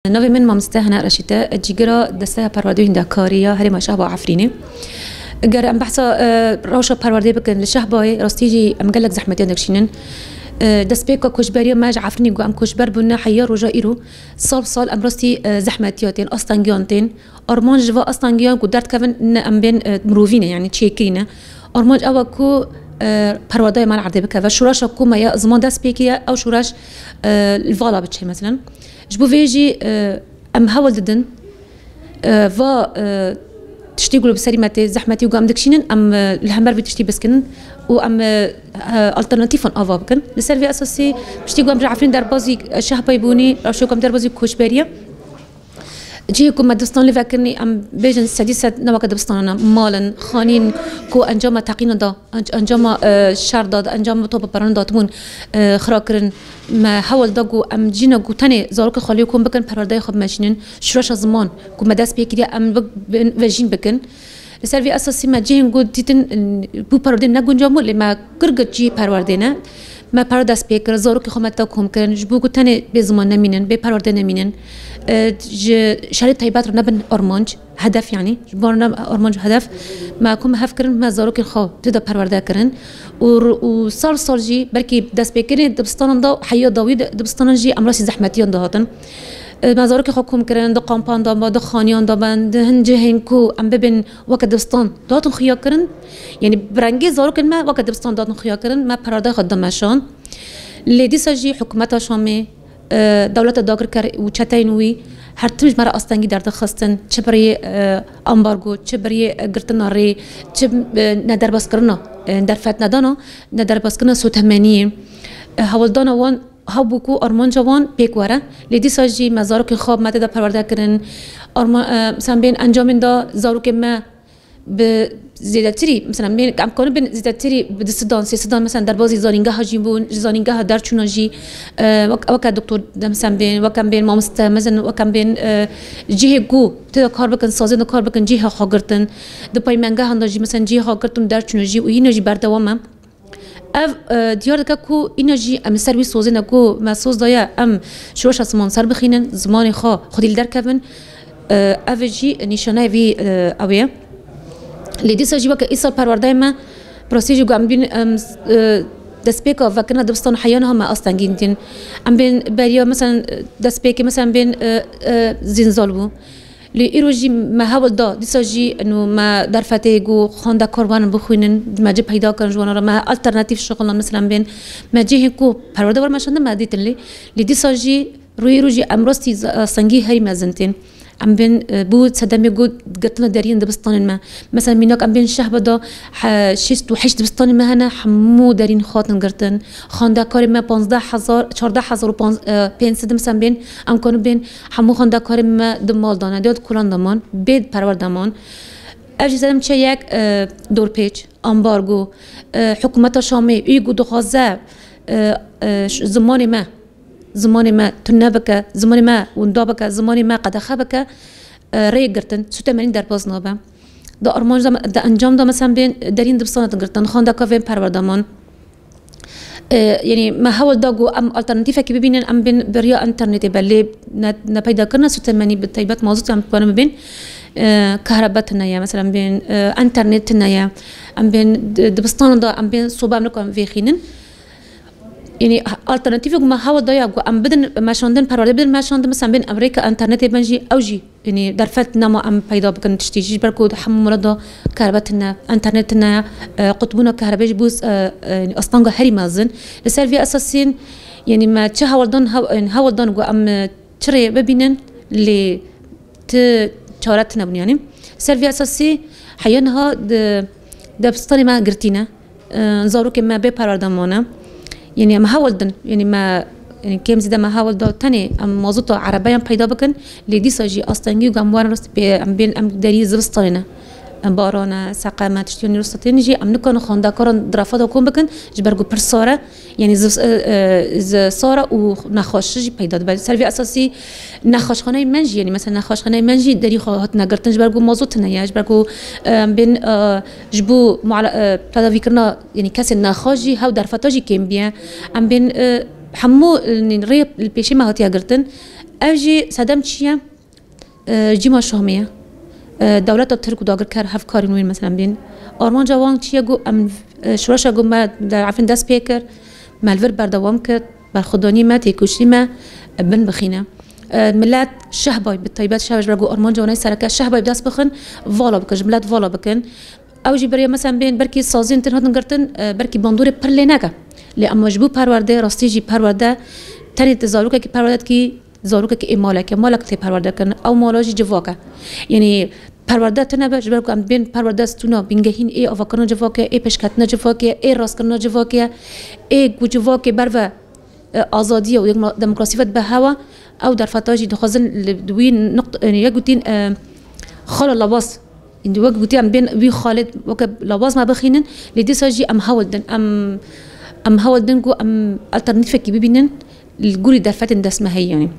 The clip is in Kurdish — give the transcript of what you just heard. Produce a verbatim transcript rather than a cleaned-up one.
Navê min Mamoste Hena Reşîd e, ez cîgira Desteya Perwerdeyên Dakarî ya Herêma Şehba Efrînê. Ger em behsa, e, rewşa perwerdeyê bikin li Şehbayê, rastî jî em gelek zehmetiyan dikişînin. E, destpêka koçberiya me ji Efrînê ku em koçber bûne heya roja îro, sal sal em rastî, e, zehmetiya tên, astengiyan tên. Armanc ji va astengiyan ku derdkevin ne em bên, e, mirovî ne, yanî çêkirî ne. Armanc ew e ku, e, perwerdeyê me li erdê bikeve. Şoreşa ku me ya ziman dest pê kiriye, ew şoreş, e, li vala biçe, meselen. Ji bo vê jî, e, em hewl didin, e, va, e, tiştî ku li serî me tê, zehmetî ku em dikişînin, em, e, li hember vî tiştî biskinin û em, e, e, alternatîfan ava bikin. Li ser vê esasî, tiştî ku em ji Efrîn derbazî, e, Şehbayê bûnî, rewşê ku em derbazî koçberiye. Cihê ku me dibistan lê vekirinî, em bêjin sedî sed ne weke dibistana ne, mal in, xanîn ku encama teqîna da, enc-, encama, e, şer da, encama topa peran datibûn, e, xira kirin. Me hewl da ku em cîna ku tenê zarokê xwe lê kom bikin, perwerdeyê xwe bimeşînin. Şoreşa ziman ku me dest pê kiriye, em bi-, bi-, vejîn bikin. Li ser vî esasî me cihên ku dîtin, in, bû perwerdê ne guncam bû, lê me kir girt cihê perwerdê ne. Me pere dest pê kir, zarokê xwe me tê kom kirin, ji bo ku tenê bê ziman nemînin, bê perwerdê nemînin. E, ji şerê taybet re nebin armanc, hedef yanî. Ji bo ne armanc û hedef, me ku me hev kirin, me zarokên xwe tê de perwerde kirin. Û r-, û sal sal jî, belkî destpêkirinê dibistanan da, heya dawî de, dibistanan jî em rastî zehmetiyan dihatin. E, me zarokê xwe kom kirin, di kampan de be, di xaniyan de be, di hin cihên ku em bibin weke dibistan dihatin xuya kirin. Yanî bi rengê zarokên me weke dibistan dihatin xuya kirin, me perwerdeyê xwe dimeşand. Lê dîsa jî hikûmeta Şamê, e, dewleta dagirker û çeteyên wî her tim ji me re astengî derdixistin. Çi bi rêyê, e, ambargo, çi bi rêyê, e, girtina rê, çi, e, nederbazkirina, e, derfetnedana, nederbazkirina sotemeniyê, e, hewldana wan hebû ku armanca wan pêk were. Lê dîsa jî me zarokên xwe me tê de perwerde kirin. Arma-, e, mesela bên encamên de zarokên me bi zêdetirî, mesela bên, em kanibin zêdetirî bi du sedan, sê sedan, mesela derbazî zanîngeha jî bûn, ji zanîngeha derçûna jî, e, wek-, weke doktor, mesela bên, weke bên mamoste, mesela weke bên, e, cihê ku tê de kar bikin, sazên de kar bikin, cihê xwe girtin, di peymengehan de jî, mesela cihê xwe girtin, derçûna jî û hîna jî berdewam e. Ev, e, diyar dike ku îna jî em li ser wî sozê ne ku me soz daye em şoreşa ziman ser bixînin, zimanê xwe xwedî li derkevin. E, ev jî nîşaneyê vî, e, ew ê. Lê dîsa jî weke îsal perwerdeyê me, bi rastî jî ku em bîn, em, e, destpêka vekirina dibistan heya niha me astengî dîtin. Em bên beriya, mesela, destpêkê, mesela, em bên, e, e, zînzal bû. Lê îro jî me hewl da, dîsa jî eno me derfetê ku xwendekar werin bixwînin, me cih peyda kirin ji wan re, me alternatîf şixulan, mesela bên me cihên ku perwerde werin meşandin me dîtin lê. Lê dîsa jî rûyê îro jî em rastî z-, sengî herî mezin tên. Em bên, e, bû sedemê ku girtina deriyên dibistanên me. Mesela mînak em bên Şehba da he-, şêst û heşt dibistanên me hene, hemû deriyên xwe hatin girtin. Xwendekarê me panzdeh hezar, çardeh hezar û pênc sed, e, pênc sed, mesela bên em kanibên hemû xwendekarên me di mal de ne, di kolan de man, bê perwer de man. Ev jî sedem çi yek, e, dorpêç, ambargo, e, hikûmeta Şamê, û ku dixwaze, e, e, ş-, zimanê me, zimanê me tune bike, zimanê me winda bike, zimanê me qedexe bike, e, rê girtin, sûtemenî derbas nabe. Di armanc de, di encam de, mesela bên deriyên dibistana din girtin, xwendeka vên perwer de man. E, yanî me hewl da ku em alternatîfekî bibînin, em bên bi riya înternetê be, lê ne, ne peyda kirine sûtemenî, bi taybet mazot em dikarin bibên. E, kehrebe tune ye, mesela bên, e, înternet tune ye. Em bên di-, dibistana de em bên soba em nikarin vêxînin. Yanî alternatîfek me hewl da ya ku em bidin meşandin, perwerde bidin meşandin, mesela bên em rêka înternetê bin jî, ew jî Yanî derfet nema em peyda bikin tiştî jî, ji ber ku di hemû mala de kehrebe tune, înternet tune, e, qutbûna kehrebê jî bû, e, e, astanga herî mezin. Li ser vê esasî, yanî me çi hewldan, hew-, yanî hewldan ku em, e, çi rê bibînin, lê ti çare tune bûn yanî. Li ser vê esasî heya niha di, dibistanê me girtî ne. E, zarokên me bê perwerde mane. Yanî em hewl din, yanî me, yanî kêm zêde me hewl da tenê em mazota erebeyan peyda bikin, lê dîsa jî astengî ku em werin rastî pê, em bên em deriyê zivistanê ne. Em baran e, seqem e, tiştiyên rastî tên jî em nikarin xwendekaran di refa de kom bikin, ji ber ku pir sar e, yanî ziv-, e, e, zi-, sar e û nexweşî jî peyda dibe. Ser vê esasî nexweşxaneyê me jî, yanî mesela nexweşxaneyê me jî derî xwe hatine girtin, ji ber ku mazot tune ye, ji ber ku, e, em bên, e, ji bo muala-, e, tedavîkirina, yanî kesên nexweş jî hew derfeta jî kêm bûye. Em bên, e, hemû, e, rê li pêşê me hatiye girtin. Ev jî sedem çi ye? E, cîma Şamê ye. E, dewleta Tirk û dagirker hevkarên wê, mesela, bên. Armanca wan çi ye? Got, em, e, şoreşa got me derefin dest pê kir, me li vir berdewam kir, berxwedanî me, têkoşînê me, e, bin bixîne. E, millet şehbayî, bi taybet şehbayî, ji ber ku armanca wan ê sereke, şehbayî bi dest bixin, vala bikin, ji millet vala bikin. Ew jî beriya, mesela, bên belkî saziyên din hatin girtin, e, belkî bandorê pir lê neke. Lê em ji bo perwerdê, rastî jî perwerde, tenê tu zarokekî perwerde dikî, zarokekî ê maleke, malek tê perwerde kirin, ew mala jî civak e. Yanî perwerde tune be, ji ber ku em bên perwerde stûna bingehîn ê avakirina civakê, ê pêşketina civakê, ê rastkirina civakê, ê ku civakê berve, e, azadiya û yek demokrasî ve dibe hewa, ew derfeta jî dixwazin li, di wî nuqt-, e, yek gotîn, e, xala lawaz, wek gotî em bên wî xalê weke lawaz me bixînin, lê dîsa jî em hewl din, em, em hewl din ku em alternatîfekî bibînin, li gorî derfetên dest me heye, yanî.